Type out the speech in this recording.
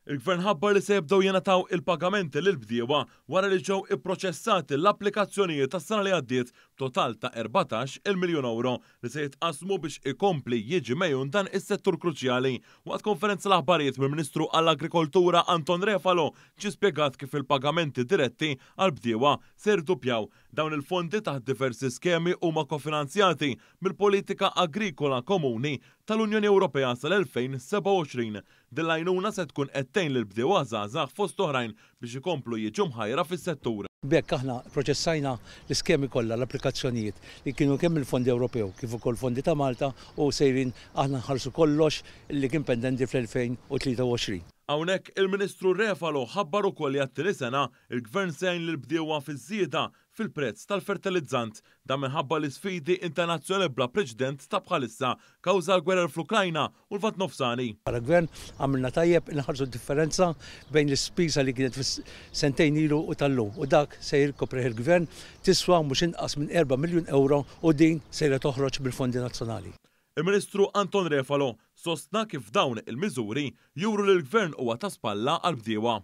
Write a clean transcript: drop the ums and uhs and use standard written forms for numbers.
Il-Gvern ħabbar li se jibdew jingħataw il-pagamenti lill-bdiewa wara li ġew ipproċessati l-applikazzjonijiet tas-sena li għaddiet b'total ta' 14-il miljun ewro li se jitqassmu biex ikompli jiġi megħjun dan is-settur kruċjali. Waqt konferenza l-aħbarijiet mill-Ministru għall-Agrikoltura Anton Refalo ġie spjegat kif il-pagamenti diretti għall-bdiewa se jirduppjaw. Dawn il-fondi taħt diversi skemi huma kofinanzjati mill-Politika Agrikola Komuni tal-Unjoni Ewropea sal-2027. Din l-għajnuna se tkun qed tgħin lill-bdiewa żgħażagħ fost oħrajn biex ikomplu jiġu mħajra fis-settur. B'hekk aħna pproċessajna l-iskemi kollha, l-applikazzjonijiet li kienu kemm mill-fondi Ewropew kif ukoll fondi ta' Malta u sejrin aħna nħallsu kollox li kien pendenti fl-2023. Hawnhekk il-Ministru Refalo ħabbar ukoll li għat-tieni sena, il-Gvern se jgħin lill-bdiewa fiż-żieda fil-prezz tal-fertilizzant. Dan minħabba l-isfidi internazzjonali bla preċedent ta' bħalissa kawża l-gwerer fl-Ukrajna u l-Lvant Nofsani. Bħala Gvern għamilna tajjeb inħarsu d-differenza bejn l-ispiża li kienet sentejn ilu u tal-lum u dak se jirkoprih il-Gvern tiswa mhux inqas minn erba' miljun ewro u din sejra toħroġ mill-fondi nazzjonali. Il-Ministru Anton Refalo sostna kif dawn il-miżuri juru li l-Gvern huwa ta' spalla għall-bdiewa.